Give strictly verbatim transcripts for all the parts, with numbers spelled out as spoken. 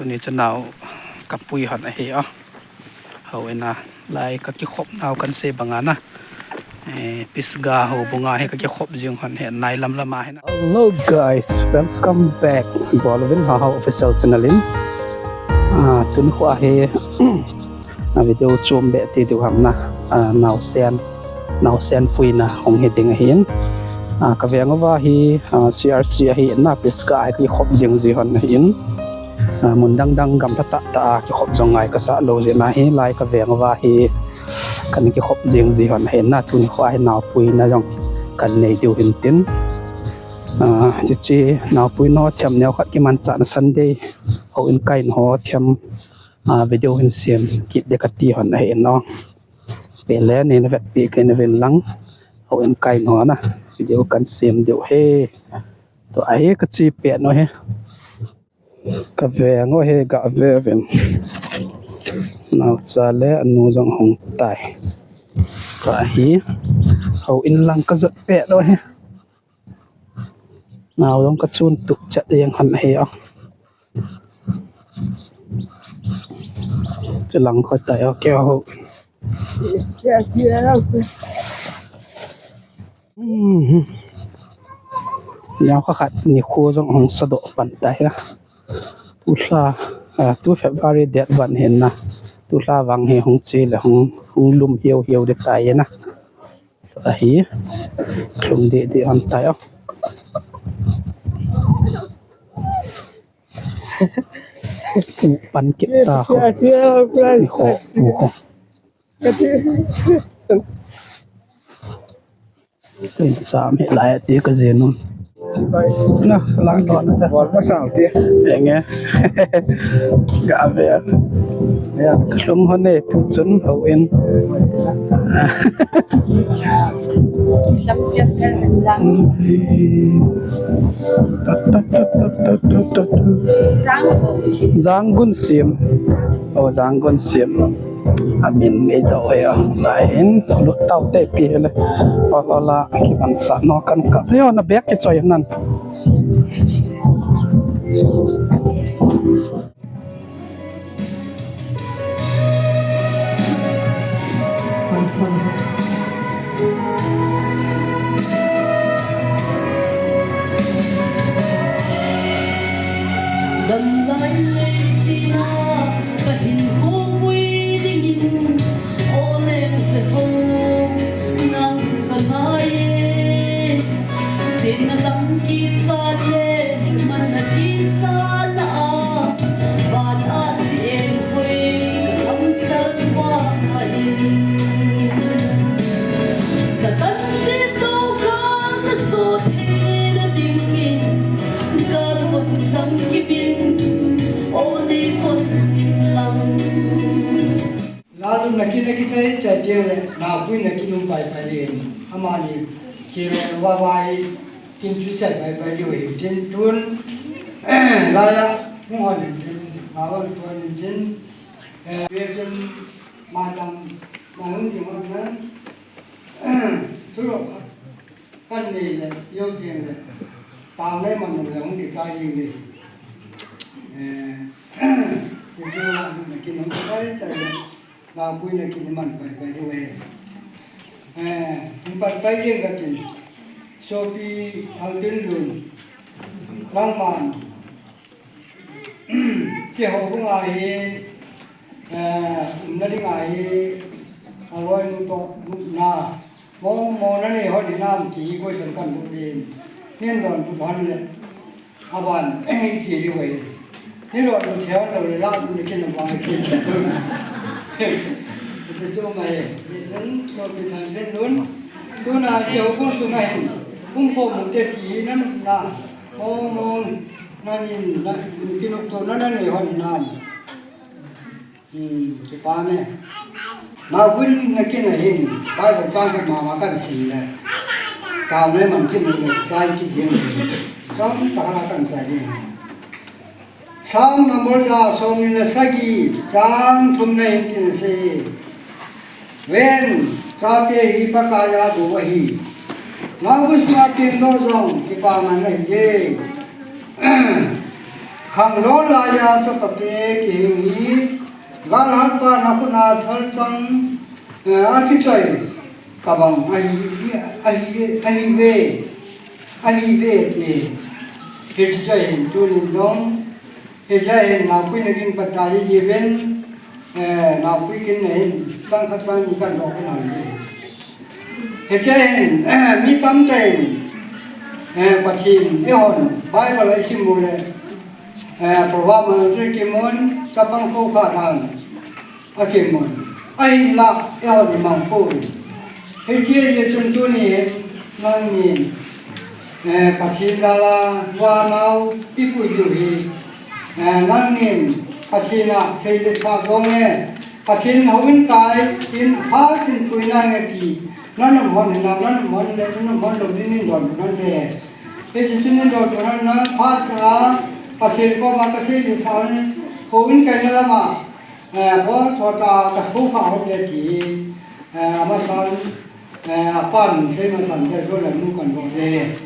Tuni chu nao kapui hon ahi a. Houin a lai kakikhop nau kansei banga na. Eh, Pisgah houbunga hi kakikhop jing hon hi nai lamlam a hi na. Hello guys, welcome back. Bolvin Hahao Official Channel in. Ah, tuni kho hi a video chom beh ti diu ham na, ah, naosen, naosen puina hung hi ding ahin. Ah, kaveng uva hi, ah, C R C ahi na, Pisgah a hi kikhop jing ji hon ahin. Ah, mun dang dang gamla tah tah a kikhop jong ngai kasa lou jeh in ahi, lai kaveng uva hi kan kikhop jing ji hon ahin na, tuni kho hi naopuina jong kan nei diu hin tin. Ah, chichi naopuina ho thiam neo khat kimanchahna Sunday houin kain ho thiam, ah, video hin sem kit ding kati hon ahi no. Pele nei na vetpi kei na vin lang. Houin kain ho na video kan sem diu he. Tua hi kachi pet no he. Kaveng o he, gave vin. Naocha le anu jong hung tai. Tua hi houin lang kajot pet no he. Nao jong kachun tup chet jeng hon ahi o. Chulang kho tai o keo ho. Mhm. Nao kha khat nikho jong hung sadoh pan tai a. Tulha, ah, tu February date one hin na. Tulha vang hi hung che le hung, hung lum hiu hiu ding tai na. Ahi, lum deh deh hon tai o. Pan kit ta kho. Ni kho, tu kho. Tin cham hi lai ti ka jin un. Na, salang don na. Bol masang ti. Enge. Gave. Ya. Kalung hon e, tu chun houin. Janggun Sim. O, Janggun Sim. Amin ngei tau he o. Lai in lut tau te pi he le. Ol ol a kimanchah no kan kap. Yo, na bag kichoi nan. Damlai leiset a kahin khopui dingin, o Lemseho, nang kangai e. Sena lam kicha le manna kicha na a, van a siem hoi ka kamsel pa ahin. Satan se to ka ka so the na dingin, ka kon sam kibin, o ni kon min lang. Lalun na kin a kichai chai tiang le, naopui na kin um pai pai le, amani chiro va vai, kin chu chai pai pai le, tin tun, lai a, hung hon tin, ma hon tuan tin, eh, ve tin, ma chang, ma hung tin hon nan, thu lo kha. Kan nei le, tio tiang le, tao le man le hung kichai ding le. Eh, tio tiang le, na kin hung kichai, chai le, naopui na kin man pai pai diu e. Eh, hung pai pai ding ka tin. Sopi Thangtinlun, Langman, Keiho banga hi, eh, umna dinga hi, a loi nu toh, na, mo, mo na nei hon hinam ti hi koi san kan bu din. Nin don bu hon le, a ban, i chi di wei. Ni don bu che hon lo le la, bu ni kin na bang ki chi. Ti chu mai, ni san, ko ki than sen dun. Tu na keiho bung tu ngai, bung ko mu te ti hi na, na. Mo, mo, na nin, na, kinop to na, na nei hon hinam. Hmm, kipa me. Naopui na kin a hin, Bible chang khat mama kan sim le. Tao le man kin le, chai ki jing. Chom chang la kan chai jing. Psalm number ja, som ni le sagi, chang thum na hin tin sei. Ven, chate hi Pakai a go ahi. Naopui sunga tin lo jong, kipa man ahi je. Khangdong laiya chapate kihing hi, galhatpa nakhut a thalchang, eh, akichoi tabang ahi, ahi, ahiuve, ahiuve ti. Hiche choi hin tunin jong, hiche hin naopui na kin patari jiuvin, eh, naopui kin na hin, chang khat chang ni kan doh kan hon hi. Hiche hin, mi tamtah in, eh, Pathen eihon, Bible a isim u le, eh, Proverb a kimun, chapang khoukhah dan, akimun. Ahinla, eihon imang poi. Hiche jeh chun tuni hin, nangnin, eh, Pathen jal a, vanau, ipui diu hi, eh, nangnin, Pathen a, sei le sa dong e, Pathen houin kai in phasin puina nge ti, nanam hon hinam, nanam hon le, nanam hon lou ding nin donbut nante. Hiche chu nin donbut nante, phasin a, Pathen koma kasei le sa hon, houin kaina lama, eh, bol thot a, kakhoukhah hon le ti, eh, amasan, eh, apan sei masan te, chu le mu kan bol le.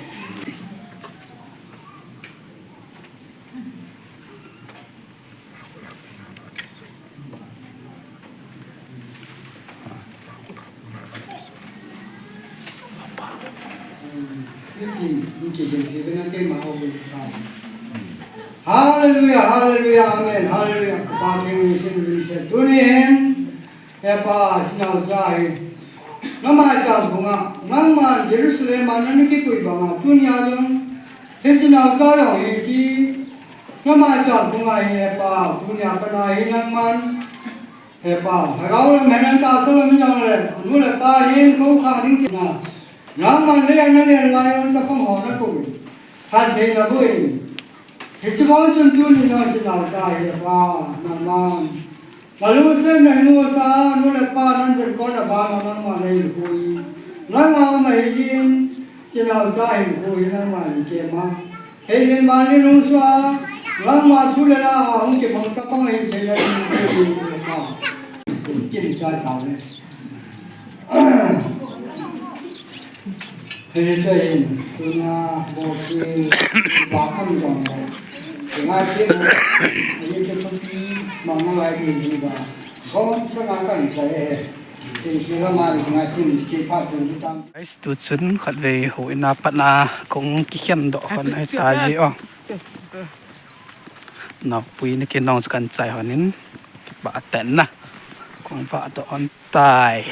Hallelujah, hallelujah, amen, hallelujah. Kapa Theng Ning sin lim se tunin. He Pa, hiche naocha hi, na maicham phunga, nangman Jerusalem a nana kipui banga, tunia jong, hiche naocha jong hiche, na maicham phunga hi, he Pa, tunia pat a hi nangman, he Pa, lhagao lam hen, tahsa lam jong le, anu le pa hin, khoukhah ding tina, nangman le, na len lai un, chapang ho na kou in, thantheina boh in, hiche bang chun tuni jong hiche naocha hi, he Pa, nangman, nalungsetna hin u sa, nu le pa nan ven kon a bang a nangma nei lhung u hi. Nang a um ahi jin, hiche naocha hin u hi nangma nei kema. Hei hin ma ni lung sua, nangma thu le la a hung kibang chapang hin thei le hin u hi ka. Kin cha tao le. Hei, choi in, tuna, bol ki, ba kham jong le. Ngai ki, hei, ki, ki, mang na lai ki, ki ba. Ko, sa nga kan chai he. Sin si la ma, ngai ki, ki, pa, chen, ki, tam. Guys, tu chun khatvei houin a pat na kong kikhen doh hon ahi tai ji o. Naopui na kinong chu kan chai hon in, kipah tah in na. Kong vah doh hon tai.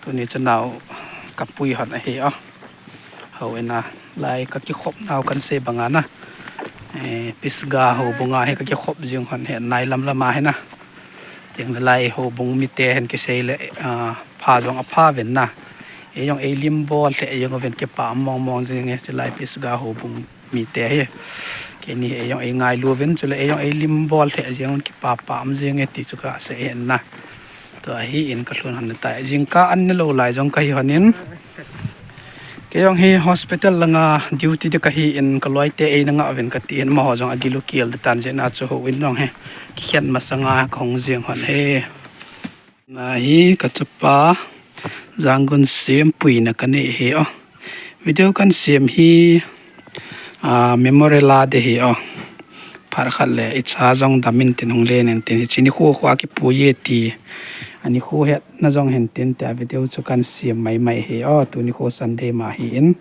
Tuni chu nao kapui hon ahi o. Houin a lai kakikhop nau kan sei banga na. Eh, Pisgah houbung a hi kakikhop jing hon hi nai lam lam a hi na. Teng le lai houbung mite hin kisei le, ah, pha jong apha uvin na. Ei jong ei lim bol lheh jeng uvin kipah mong mong jeng e, chulai Pisgah houbung mite hi. Keini hi ei jong ei ngailu uvin, chule ei jong ei lim bol lheh jeng un, kipah pah um jeng e ti chu kasei ahi na. Tua hi in kalhun hon tai. Jingkah an ne lou lai jong kahi hon in. Kei jong hi hospital langa duty ding kahi in, kaloite eina ngah uvin kati in, amaho jong agilu kel ding tan jeh a chu houin jong hi kikhen masanga kahung jeng hon hi. Na hi kachapa Janggun Sem puina kanei hi o. Video kan sem hi, ah, Memorial a ding hi o. Phat khat le icha jong dam in tin hung len in tin hiche nikho kho a kipui e ti. Anikho hetna jong hin tin tia video chu kan sem mai mai hi o. Tuni kho Sunday ma hi in.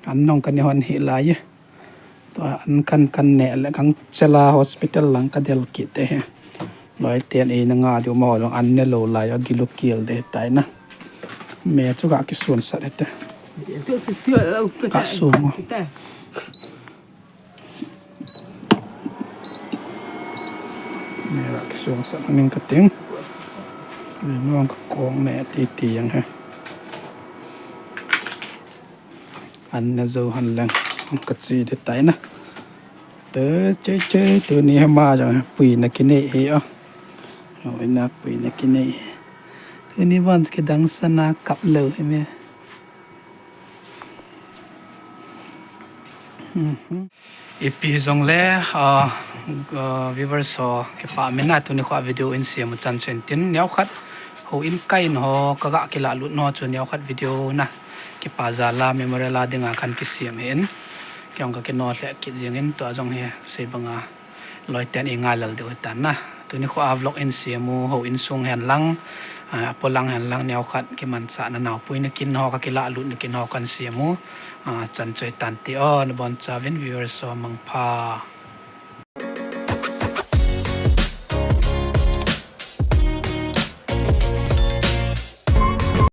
An nong kani hon hi lai e. Tua an kan, kan neh le kang chela hospital lang kadel kit te hi. Loiten eina ngah diu amaho jong an ne lou lai o, agilu kel ding tai na. Me chu kakisunsat hite. Kasung o. Me kakisunsat ning kating. Nong kakong ne titi jeng hi. An ne jou hon leng, kache ding tai na. Te, che, che, tuni hi ama jong puina kinei hi o. Houin a puina kinei hi. Tuni bon kidang sana kap lou hi me. Mhm. Ipi hijongle, ah, ah, viewers ho kipah mena tuni kho a video in sem u chan chen tin neokhat houin kai in ho kaga kilah lut nau chu neokhat video na kipa jal a Memorial a dinga kan kisem hin. Kei jong kakino lheh kit jengin tua jong hi, sei banga loiten ingailel diu hitan na. Tuni khoa vlog in sem u, houin sung hen lang, a, apolang hen lang, neokhat kimanchahna naopuina kin ho, kakilahlutna kin ho kan sem u, a, chan choi tante o, nabonchauvin viewers ho mangpha.